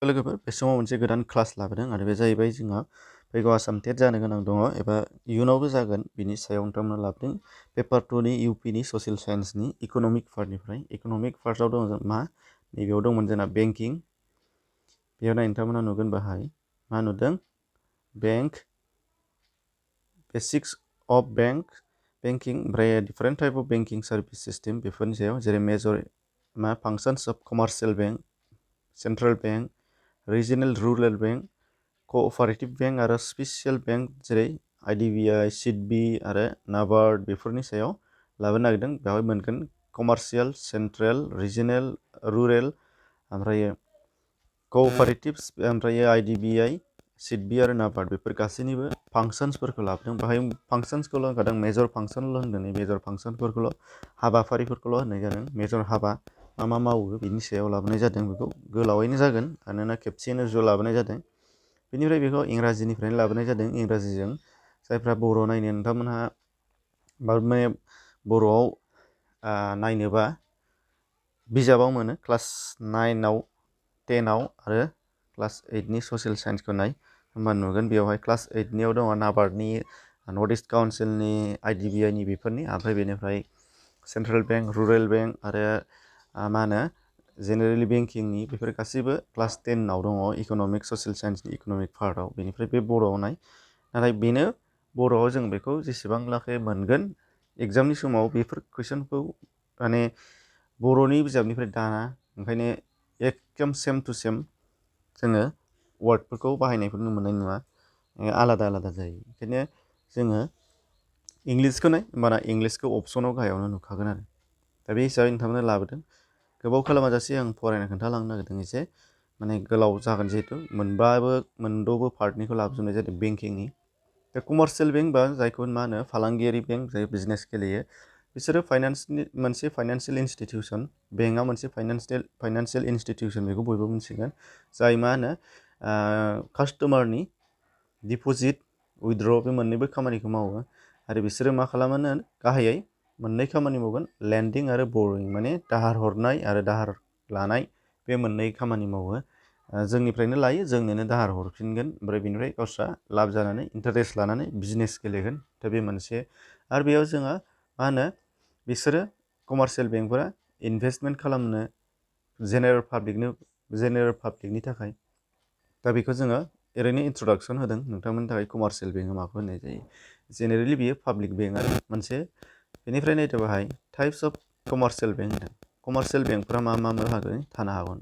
लोगोफोर बे समाव मोनसे गोदान क्लास लाबोदों आरो बे जाहैबाय जोंहा फैगौ आसाम टेट जानो गोनां दङ एबा इयुनावबो जागोन बिनि सायाव नोंथांमोना लाबोदों पेपार 2नि इउपिनि ससियेल साइन्सनि इक'नमिक पार्टनिफ्राय इक'नमिक पार्टआव दङ जों मा नैबेयाव दंमोन जोंना बेंकिं बेयाव नाय नोंथांमोना नुगोन बाहाय मा नुदों बेंक बेसिक्स अफ बेंकिं ओमफ्राय different type of banking service system बेफोरनि सायाव जेरै मेजर मा functions of commercial bank central bank regional rural bank cooperative bank आरो स्पेसियेल बेंक जेरै आइडिबिआइ सिडबि आरो नाबार्ड बेफोरनि सायाव लाबोनो नागिरदों बेवहाय मोनगोन कमार्शियेल सेन्ट्रेल रिजनेल रुरेल ओमफ्राय क'अपारेटिभ ओमफ्राय आइडिबिआइ सिडबि आरो नाबार्ड बेफोर गासैनिबो फांसन्सफोरखौ लाबोदों बाहाय फांसन्सखौल' होनखादों मेजर फांसनल' होनदों मेजर फांसनफोरखौल' हाबाफारिफोरखौल' होननाय जादों मेजर हाबा मा मावो बिनि सायाव लाबोनाय जादों बेखौ गोलावैनो जागोन मानोना खेबसेयैनो ज' लाबोनाय जादों बेनिफ्राय बेखौ इंराजिनिफ्रायनो लाबोनाय जादों इंराजिजों जायफ्रा बर' नायनो नोंथांमोनहा माने बर'आव नायनोबा बिजाबाव मोनो क्लास 9आव 10आव आरो क्लास 8नि ससियेल साइन्सखौ नाय होमबा नुगोन बेवहाय क्लास 8नियाव दङ नाबार्डनि नर्थ इस्ट काउन्सिलनि आइडिबिआइनि बेफोरनि ओमफ्राय बेनिफ्राय सेन्ट्रेल बेंक रुरेल बेंक आरो मा होनो जेनेरेलि बेंकिंनि बेफोर गासैबो क्लास 10आव दङ इक'नमिक ससियेल साइन्सनि इक'नमिक पार्टआव बेनिफ्राय बे बर'आव नाय नाथाय बेनो बर'आव जों बेखौ जेसेबां लाखै मोनगोन एग्जामनि समाव बेफोर कुइसनखौ माने बर'नि बिजाबनिफ्राय दाना ओंखायनो एकदम सेम टु सेम जोङो वार्डफोरखौ बाहायनायखौ नुनो मोननाय नङा आलादा आलादा जायो ओंखायनो जोङो इंलिसखौ नाय होमबाना इंलिसखौ अपसनाव गाहायावनो नुखागोन आरो दा बे हिसाबै नोंथांमोना लाबोदों गोबाव खालामाजासे आं फरायनो खोन्थालांनो नागिरदों एसे माने गोलाव जागोन जिहेतु मोनद'बो पार्टनिखौ लाबोजोबनाय जादों बेंकिंनि दा कमार्शियेल बेंक बा जायखौ मा होनो फालांगियारि बेंक जाय बिजनेस गेलेयो बिसोरो मोनसे फाइनान्सियेल इनस्टिटिउसन बेंकआ मोनसे फाइनान्सियेल इनस्टिटिउसन बेखौ बयबो मिथिगोन जाय मा होनो कास्टमारनि डिप'जिट उइथड्र बे मोननैबो खामानिखौ मावो आरो बिसोरो मा खालामो गाहायै मोननै खामानि मावगोन लेन्डिं आरो बर'इं माने दाहार हरनाय आरो दाहार लानाय बे मोननै खामानि मावो जोंनिफ्रायनो लायो जोंनोनो दाहार हरफिनगोन ओमफ्राय बेनिफ्राय गावस्रा लाब जानानै इन्टारेस्ट लानानै बिजनेस गेलेगोन दा बे मोनसे आरो बेयाव जोङो मा होनो बिसोरो कमार्शियेल बेंकफोरा इनभेस्टमेन्ट खालामनो जेनेरेल पाब्लिकनि थाखाय दा बेखौ जोङो ओरैनो इन्ट्रडाक्सन होदों नोंथांमोननि थाखाय कमार्शियेल बेंकआ माखौ होननाय जायो जेनेरेलि बियो पाब्लिक बेंक आरो मोनसे बेनिफ्राय नायदो बाहाय टाइप्स अफ कमार्शियेल बेंक होनदों कमार्शियेल बेंकफ्रा मा बाहागोनि थानो हागौ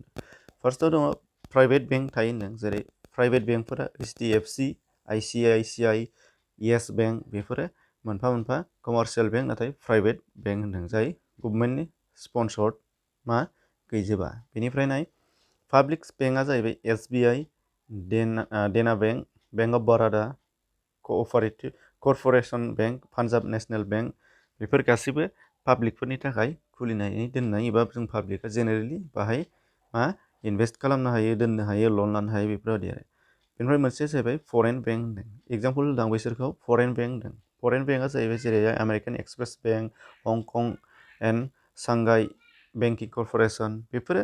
फार्स्टआव दङ प्राइभेट बेंक थायो होनदों जेरै प्राइभेट बेंकफोरा HDFC ICICI येस बेंक बेफोरो मोनफा मोनफा कमार्शियेल बेंक नाथाय प्राइभेट बेंक होनदों जाय गभर्नमेन्टनि स्पन्सर्ड मा गैजोबा बेनिफ्राय नाय पाब्लिक बेंकआ जाहैबाय SBI देना बेंक बेंक अफ बर'दा corporation bank Punjab national bank बेफोर गासैबो पाब्लिकफोरनि थाखाय खुलिनानै दोननाय एबा जों पाब्लिकआ जेनेरेलि बाहाय मा इनभेस्ट खालामनो हायो दोननो हायो लन लानो हायो बेफोरबायदि आरो बेनिफ्राय मोनसेया जाहैबाय फरेन बेंक होनदों एग्जाम्पल होदों बिसोरखौ फरेन बेंक होनदों फरेन बेंकआ जाहैबाय जेरै American express bank Hong Kong and Shanghai banking corporation बेफोरो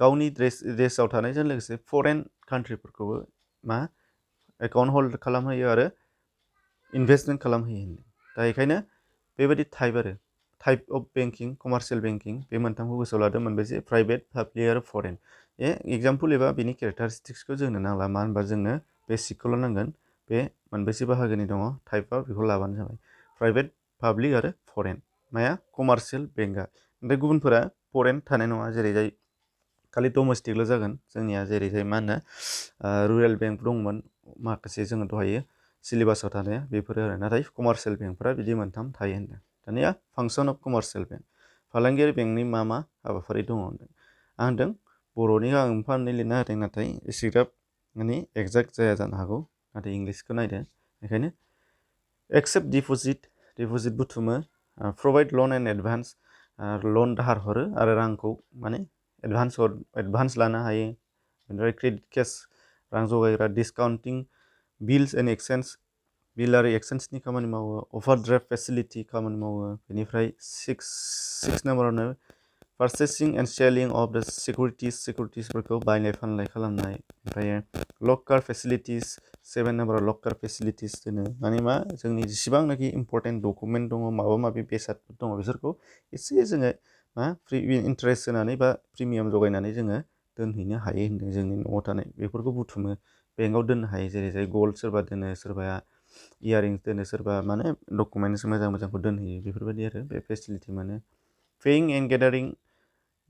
गावनि देशआव थानायजों लोगोसे फरेन कान्ट्रिफोरखौबो मा एकाउन्ट हल्ड खालामहोयो आरो इनभेस्टमेन्ट खालामहोयो दा बेखायनो बेबायदि type of banking commercial banking बे मोनथामखौ गोसोआव लादो मोनबेसे प्राइभेट पाब्लिक आरो फरेन एग्जाम्पल एबा बिनि केरेक्टारिस्टिक्सखौ जोंनो नांला मानो होनबा जोंनो बेसिकखौल' नांगोन बे मोनबेसे बाहागोनि दङ टाइपआ बेखौ लाबानो जाबाय प्राइभेट पाब्लिक आरो फरेन माया कमार्शियेल बेंकआ ओमफ्राय गुबुनफोरा फरेन थानाय नङा जेरैजाय खालि डमेस्टिकल' जागोन जोंनिया जेरैजाय मा होनो रुरेल बेंक दंमोन माखासे जोङो दहायो सिलेबासाव थानाया बेफोरो आरो नाथाय कमार्शियेल बेंकफोरा बिदि मोनथाम थायो होनदों दानिया फांसन अफ कमार्शियेल बेंक फालांगियारि बेंकनि मा हाबाफारि दङ होनदों आं होनदों बर'नि आं मोनफा मोननै लिरना होदों नाथाय एसेग्राब माने एक्जाक्ट जाया जानो हागौ नाथाय इंलिसखौ नायदो बेखायनो एक्सेप्ट डिप'जिट बुथुमो प्रभाइड लन एन्ड एडभान्स लन दाहार हरो आरो रांखौ माने एडभान्स लानो हायो बेनिफ्राय क्रेडिट केस रां जगायग्रा डिसकाउन्टिं बिल्स एन्ड एक्सचेन्ज बिल आरो एक्सचेन्जनि खामानि मावो अभार ड्राफ्ट फेसिलिटि खामानि मावो बेनिफ्राय सिक्स नाम्बारावनो Purchasing and selling of the securitiesफोरखौ बायलाय फानलाय खालामनाय ओमफ्राय locker facilities 7 नाम्बाराव locker facilities दोनो माने मा जोंनि जेसेबांनाखि इम्पर्टेन्ट डकुमेन्ट दङ माबा माबि बेसादफोर दङ बिसोरखौ एसे जोङो मा इन्टारेस्ट होनानै बा प्रिमियाम जगायनानै जोङो दोनहैनो हायो होनदों जोंनि न'आव थानाय बेफोरखौ बुथुमो बेंकआव दोननो हायो जेरै गल्ड सोरबा दोनो सोरबाया इयारिंस दोनो सोरबा माने डकुमेन्टस मोजां मोजांखौ दोनहैयो बेफोरबायदि आरो बे फेसिलिटि मोनो पेइं एन्ड गेदारिं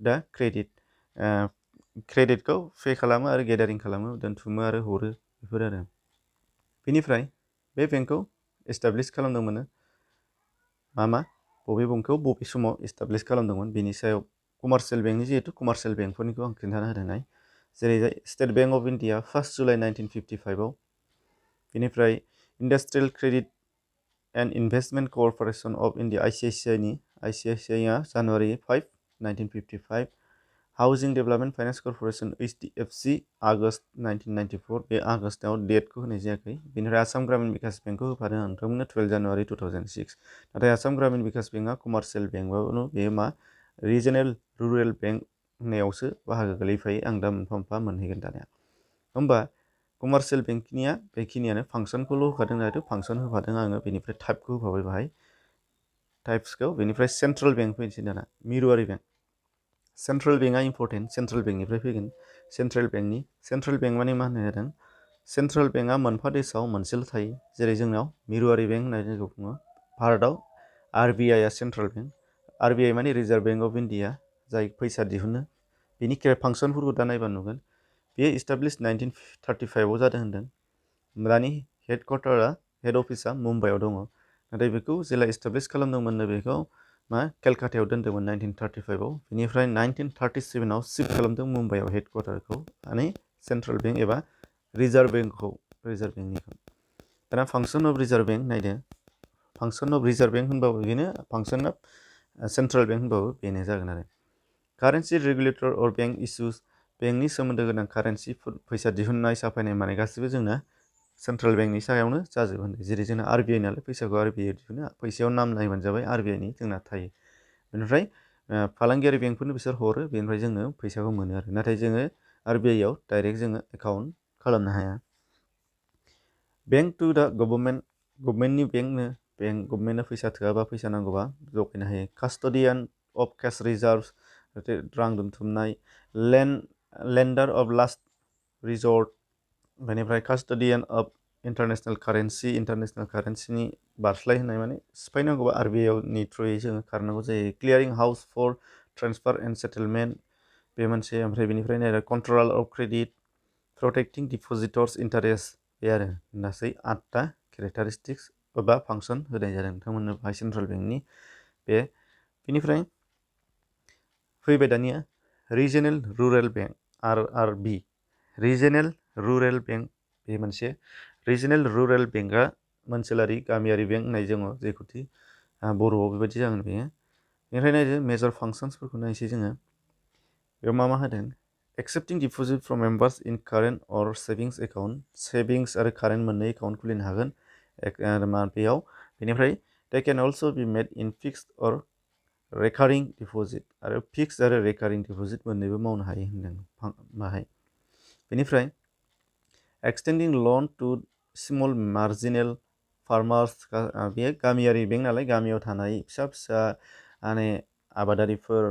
दा क्रेडिटखौ पे खालामो आरो गेदारिं खालामो दोनथुमो आरो हरो बेफोर आरो बेनिफ्राय बे बेंकखौ एस्टाब्लिश खालामदोंमोन मा बबे बेंकखौ बबे समाव एस्टाब्लिश खालामदोंमोन बेनि सायाव कमार्शियेल बेंकनि जिहेतु कमार्शियेल बेंकफोरनिखौ आं खिन्थाना होदोंनाय जेरै State Bank of India 1 July 1955 बेनिफ्राय Industrial Credit and Investment Corporation of India ICICI January 5 1955 Housing Development Finance Corporation HDFC August 1994 बे आगष्टआव डेटखौ होनाय जायाखै बेनिफ्राय आसाम ग्रामीण बिकास बेंकखौ होफादों आं नोंथांमोननो 12 जानुवारि 2006 नाथाय आसाम ग्रामीण बिकास बेंकआ कमार्शियेल बेंकबाबो बेयो मा रिजनेल रुरेल बेंक होननायावसो बाहागो गोलैफायो आं दा मोनफा मोनफा मोनहैगोन दानिया होमबा कमार्शियेल बेंकनिया बेखिनियानो फांसनखौल' होफादों आरो फांसन होफादों आङो बेनिफ्राय टाइपखौ होफाबाय बाहाय टाइप्सखौ बेनिफ्राय सेन्ट्रेल बेंक फैनोसै दाना मिरुआरि बेंक सेन्ट्रेल बेंकआ इम्पर्टेन्ट सेन्ट्रेल बेंकनिफ्राय फैगोन सेन्ट्रेल बेंक माने मा होननाय जादों सेन्ट्रेल बेंकआ मोनफा देशआव मोनसेल' थायो जेरै जोंनाव मिरुआरि बेंक होननानै जोंखौ बुङो भारतआव RBIआ सेन्ट्रेल बेंक RBI माने रिजार्भ बेंक अफ इन्डिया जाय फैसा दिहुनो बेनि फांसनफोरखौ दा नायबा नुगोन बेयो इस्टाब्लिश 1935 आव जादों होनदों दानि हेड अफिसा मुम्बाइआव दङ नाथाय बेखौ जेला इस्टाब्लिश खालामदोंमोननो बेखौ मा केलकातायाव दोनदोंमोन 1935 आव बेनिफ्राय 1937 आव शिफ्ट खालामदों मुम्बाइआव हेडक्वार्टारखौ माने सेन्ट्रेल बेंक एबा रिजार्भ बेंकनिखौ दाना फांसन अफ रिजार्भ बेंक नायदो फांसन अफ रिजार्भ बेंक होनबाबो बेनो फांसन अफ सेन्ट्रेल बेंक होनबाबो बेनो जागोन आरो कारेन्सि रेगुलेटर अर बेंक इस्युज बेंकनि सोमोन्दो गोनां कारेन्सि फैसा दिहुननाय साफायनाय माने गासिबो जोंना सेन्ट्रेल बेंकनि सायावनो जाजोबो होनदों जेरै जोंना RBI नालाय फैसाखौ RBI दिहुनो फैसायाव नाम नायबानो जाबाय RBIनि जोंना थायो बेनिफ्राय फालांगियारि बेंकफोरनो बिसोर हरो बेनिफ्राय जोङो फैसाखौ मोनो आरो नाथाय जोङो RBIआव डाइरेक्ट जोङो एकाउन्ट खालामनो हाया बेंक टु दा गभर्नमेन्टनि गभर्नमेन्टनो फैसा थोआबा फैसा नांगौबा जगायनो हायो कास्ट'डियान अफ कैश रिजार्व्स रां दोनथुमनाय लेन्डार अफ लास्ट रिजर्ट बेनिफ्राय कास्ट'डियान अफ इन्टारनेशनेल कारेन्सिनि बारस्लाय होननाय माने सिफायनांगौबा RBIनि थ्रुयै जोङो खारनांगौ जायो clearing house for transfer and settlement बे मोनसे ओमफ्राय बेनिफ्राय नायदो control of credit protecting depositors interest बे आरो गासै 8टा केरेक्टारिस्टिक्स एबा फांसन होनाय जादों नोंथांमोननो बाहाय सेन्ट्रेल बेंकनि बे बेनिफ्राय फैबाय दानिया regional rural bank RRB regional rural bank बे मोनसे रिजनेल रुरेल बेंकआ ओनसोलारि गामियारि बेंक होननाय दङ जेखौथि बर'आव बेबायदि जागोन बेयो बेनिफ्राय नायदो मेजर फांसन्सफोरखौ नायसै जोङो बेयाव मा होदों accepting deposit from members in current अर सेभिंस एकाउन्ट सेभिंस आरो कारेन्ट मोननै एकाउन्ट खुलिनो हागोन बेयाव बेनिफ्राय दे केन अल्स' बि मेड इन फिक्सड अर रेकारिं डिप'जिट आरो फिक्सड आरो रेकारिं डिप'जिट मोननैबो मावनो हायो होनदों बाहाय बेनिफ्राय एक्सटेन्डिं लन टु स्मल मार्जिनेल फार्मार्स बेयो गामियारि बेंक नालाय गामियाव थानाय फिसा माने आबादारिफोर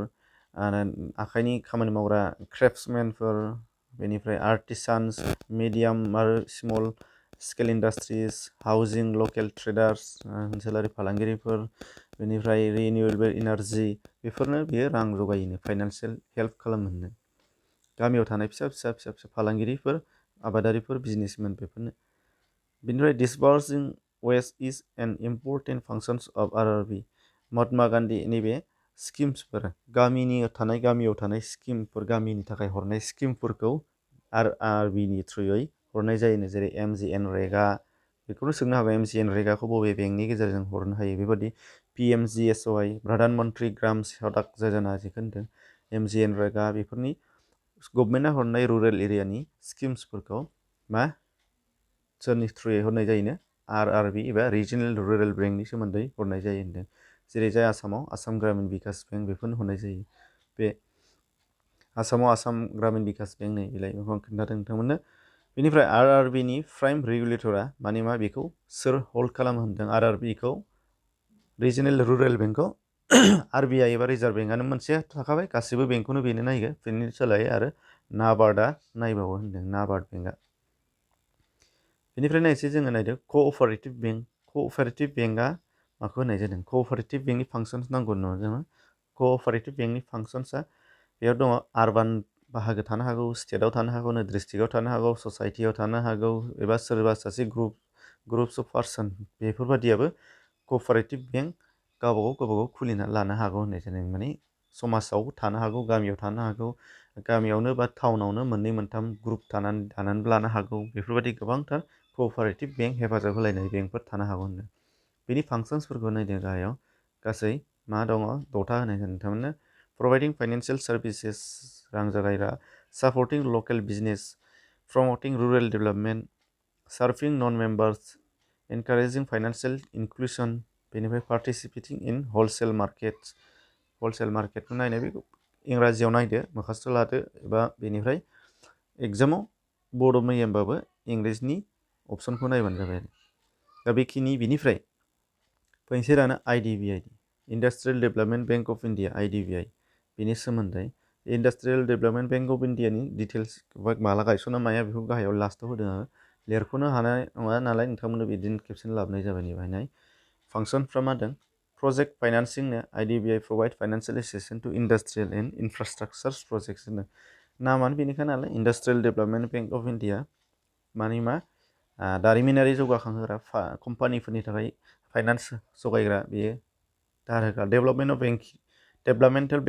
आखाइनि खामानि मावग्रा क्रेफ्ट्समेनफोर बेनिफ्राय आर्टिसान्स मिडियाम आरो स्मल स्केल इन्डास्ट्रिज हाउजिं लकेल ट्रेडार्स ओनसोलारि फालांगिरिफोर बेनिफ्राय रिनिउएबल इनार्जि बेफोरनो बियो रां जगायनो फाइनान्सियेल हेल्प खालामनो गामियाव थानाय फिसा फालांगिरिफोर आबादारिफोर बिजनेसमेन बेफोरनो बेनिफ्राय disbursing waste is an important functions of RRB Mahatma Gandhi नैबे स्किम्सफोर गामियाव थानाय स्किमफोर गामिनि थाखाय हरनाय स्किमफोरखौ RRBनि थ्रुयै हरनाय जायोनो जेरै MGNरेगा बेखौनो सोंनो हागौ MGNरेगाखौ बबे बेंकनि गेजेरजों हरनो हायो बेबायदि PMGSY प्रधान मन्त्रि ग्राम सड़क योजना जेखौ होनदों MGNरेगा बेफोरनि गभर्नमेन्टआ हरनाय रुरेल एरियानि स्किम्सफोरखौ सोरनि थ्रुयै हरनाय जायोनो RRB एबा रिजनेल रुरेल बेंकनि सोमोन्दै हरनाय जायो होनदों जेरै जाय आसामाव आसाम ग्रामीण बिकास बेंक बेफोरनो हरनाय जायो बे आसामाव आसाम ग्रामिन बिकास बेंक नै बिलाय बेखौ आं खोन्थादों नोंथांमोननो। बेनिफ्राय आरआरबिनि प्राइम रेगुलेटरा माने मा बेखौ सोर हल्ड खालामो होनदों आरआरबिखौ रिजनेल रुरेल बेंकखौ आरबिआइ एबा रिजार्भ बेंकआनो मोनसे थाखाबाय गासिबो बेंकखौनो बेनो नायगो बेनि सोलायै आरो नाबार्डआ नायबावो होनदों नाबार्ड बेंकआ। बेनिफ्राय नायसै जोङो नायदो कअपारेटिभ बेंक। कअपारेटिभ बेंकआ माखौ होनाय जादों कअपारेटिभ बेंकनि फांसन्स नांगौ नङा जोङो। कअपारेटिभ बेंकनि फांसन्सआ बेयाव दङ आरबान बाहागो थानो हागौ स्टेटआव थानो हागौ डिस्ट्रिक्टआव थानो हागौ ससाइटियाव थानो हागौ एबा सोरबा सासे ग्रुप्स अफ पार्सन बेफोरबादियाबो कअपारेटिभ बेंक गावबागाव खुलिना लानो हागौ होननाय जादों। माने समाजाव थानो हागौ गामियाव थानो हागौ गामियावनो बा टाउनावनो मोननै मोनथाम ग्रुप दानानै लानो हागौ बेफोरबायदि गोबांथार कअपारेटिभ बेंक हेफाजाब होलायनाय बेंकफोर थानो हागौ होनदों। बेनि फांसन्सफोरखौ नायदों गाहायाव गासै मा दङ द'था होनाय जादों नोंथांमोननो प्रभाइडिं फाइनान्सियेल सार्भिसेस रां जगायग्रा सापर्टिं लकेल बिजनेस प्रमटिं रुरेल डेभेलपमेन्ट सार्भिं नन मेम्बार्स एनकारेजिं फाइनान्सियेल इनक्लुसन बेनिफ्राय पार्टिसिपेटिं इन हलसेल मार्केटखौ नायनाय बेखौ इंराजियाव नायदो मोखासथ' लादो एबा बेनिफ्राय एगजामाव बड' मिडियामबाबो इंलिसनि अपसनखौ नायबानो जाबाय आरो दा बेखिनि बिनिफ्राय फैनोसै दाना IDBI Industrial Development Bank of India IDBI बेनि सोमोन्दै इन्डास्ट्रियेल डेभेलपमेन्ट बेंक अफ इन्डियानि डिटेल्स माला गायसनना माया बेखौ गाहायाव लास्टआव होदों आङो लिरख'नो हानाय नङा नालाय नोंथांमोननो बिदिनो खेबसेनो लाबोनाय जाबाय बेवहाय फांसनफ्रा मा होदों प्रजेक्ट फाइनान्सिंनो IDBI provide financial assistance to industrial and infrastructure projects होनो नामानो बेनिखाय नालाय Industrial Development Bank of India माने मा दारिमिनारि जौगाखांहोग्रा कम्पानिफोरनि थाखाय फाइनान्स जगायग्रा बेयो दाहार होग्रा डेभेलपमेन्टेल बेंकिं डेभेलपमेन्टेल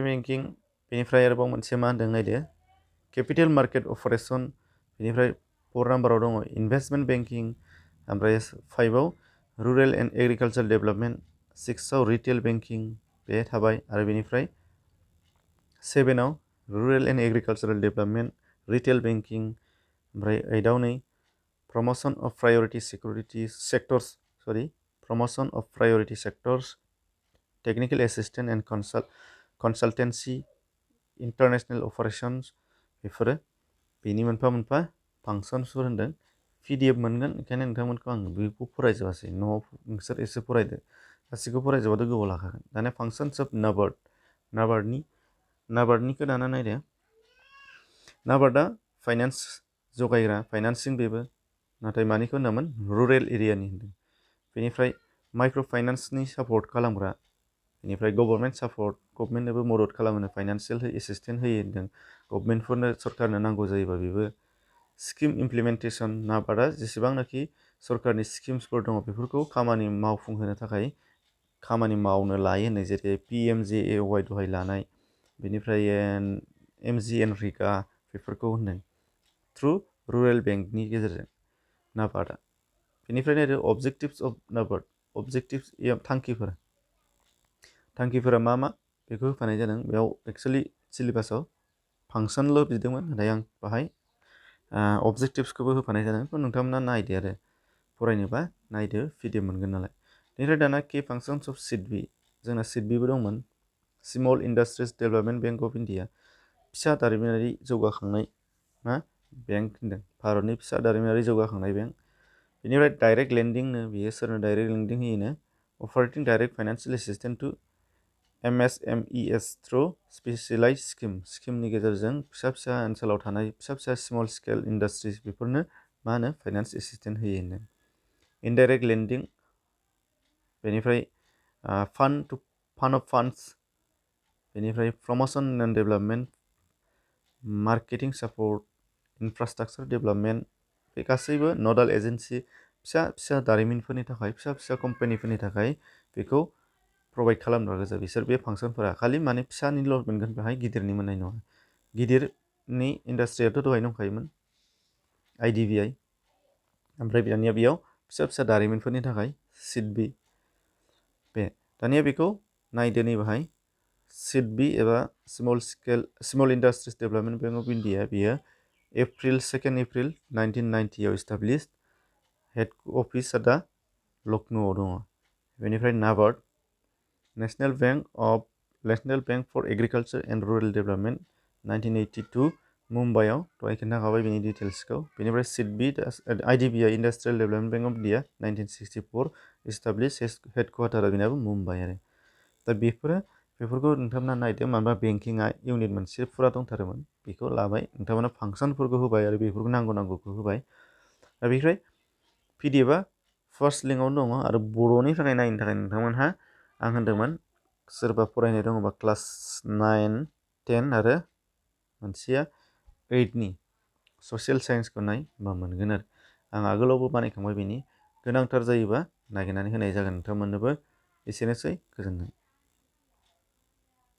बेंकिं बेनिफ्राय आरोबाव मोनसे मा होनदों नायदो केपिटेल मार्केट अपारेसन बेनिफ्राय 4 नाम्बाराव दङ इनभेस्टमेन्ट बेंकिं ओमफ्राय 5आव रुरेल एन्ड एग्रिकालचार डेभेलपमेन्ट 6आव रिटेल बेंकिं बे थाबाय आरो बेनिफ्राय 7आव rural and agricultural development retail banking ओमफ्राय 8आव नै promotion of priority sectors technical assistant and consultancy international operations बेफोरो बेनि मोनफा मोनफा फांसन्सफोर होनदों PDF मोनगोन ओंखायनो नोंथांमोनखौ आं बेखौ फरायजोबासै न'आव नोंसोर एसे फरायदो गासैखौ फरायजोबाथ' गोबाव लाखागोन दानिया फांसन्स अफ नाबार्डनिखौ दाना नायदो नाबार्डआ फाइनान्स जगायग्रा फाइनान्सिं बेबो नाथाय मानिखौ होनामोन रुरेल एरियानि होनदों बेनिफ्राय माइक्र' फाइनान्सनि सापर्ट खालामग्रा बेनिफ्राय गभर्नमेन्टनोबो मदद खालामनो फाइनान्सियेल एसिस्टेन्ट होयो होनदों गभर्नमेन्टफोरनो सरकारनो नांगौ जायोबा बेबो स्किम इमप्लिमेन्टेसन नाबार्डआ जेसेबांनाखि सरकारनि स्किम्सफोर दङ बेफोरखौ खामानि मावफुंहोनो थाखाय खामानि मावनो लायो होननाय जेरै PMJAY दहाय लानाय बेनिफ्राय MGNREGA बेफोरखौ होनदों थ्रु रुरेल बेंकनि गेजेरजों नाबार्डआ बेनिफ्राय नायदो अबजेक्टिभ्स अफ नाबार्ड थांखिफोरा मा बेखौ होफानाय जादों बेयाव एक्सुवेलि सिलेबासाव फांसनल' बिदोंमोन नाथाय आं बाहाय अबजेक्टिभ्सखौबो होफानाय जादों बेखौ नोंथांमोना नायदो आरो फरायनोबा नायदो PDF मोनगोन नालाय बेनिफ्राय दाना की फांसन्स अफ सिडबि जोंना सिडबिबो दंमोन small industries development Bank of India फिसा दारिमिनारि जौगाखांनाय बेंक होनदों भारतनि फिसा दारिमिनारि जौगाखांनाय बेंक बेनिफ्राय डाइरेक्ट लेन्डिंनो बियो सोरनो डाइरेक्ट लेन्डिं होयोनो operating direct financial assistant to MSMES through specialise स्किमनि गेजेरजों फिसा ओनसोलाव थानाय फिसा स्मल स्केल इन्डास्ट्रिज बेफोरनो मा होनो फाइनान्स एसिस्टेन्ट होयो होनो इनडाइरेक्ट लेन्डिं बेनिफ्राय फान्ड अफ फान्ड्स बेनिफ्राय promotion and development marketing support infrastructure development बे गासैबो नडाल एजेन्सि फिसा दारिमिनफोरनि थाखाय फिसा कम्पानिफोरनि थाखाय बेखौ प्रभाइड खालामग्रा गोजा बिसोर बे फांसनफोरा खालि माने फिसानिल' मोनगोन बेहाय गिदिरनि मोननाय नङा गिदिरनि इन्डास्ट्रियाथ' दहाय दंखायोमोन IDBI ओमफ्राय दानिया बेयाव फिसा दारिमिनफोरनि थाखाय सिडबि बे दानिया बेखौ नायदो नै बाहाय सिडबि एबा small industries development Bank of India बियो 2 एप्रिल 1990 आव इस्टाब्लिश्ड हेड अफिसआ दा लखनौआव दङ बेनिफ्राय National Bank for Agriculture and Rural Development 1982 मुम्बाइआव दहाय खिन्थाखाबाय बेनि डिटेल्सखौ बेनिफ्राय SIDBI IDBI Industrial Development Bank of India 1964 establish हेडक्वार्टारा बेनाबो मुम्बाइ आरो दा बेफोरखौ नोंथांमोना नायदो माबा बेंकिंआ इउनिट मोनसे फुरा दंथारोमोन बेखौ लाबाय नोंथांमोना फांसनफोरखौ होबाय आरो बेफोरखौ नांगौखौ होबाय दा बेनिफ्राय पिडिएफआ फार्स्ट लिंकआवनो दङ आरो बर'नि थाखाय नायनो थाखाय नोंथांमोनहा आं होन्दोंमोन सोरबा फरायनाय दङबा क्लास 9, 10 आरो मोनसेया 8नि ससियेल साइन्सखौ नाय होमबा मोनगोन आरो आं आगोलावबो बानायखांबाय बेनि गोनांथार जायोबा नागिरनानै होनाय जागोन नोंथांमोननोबो एसेनोसै गोजोन्थों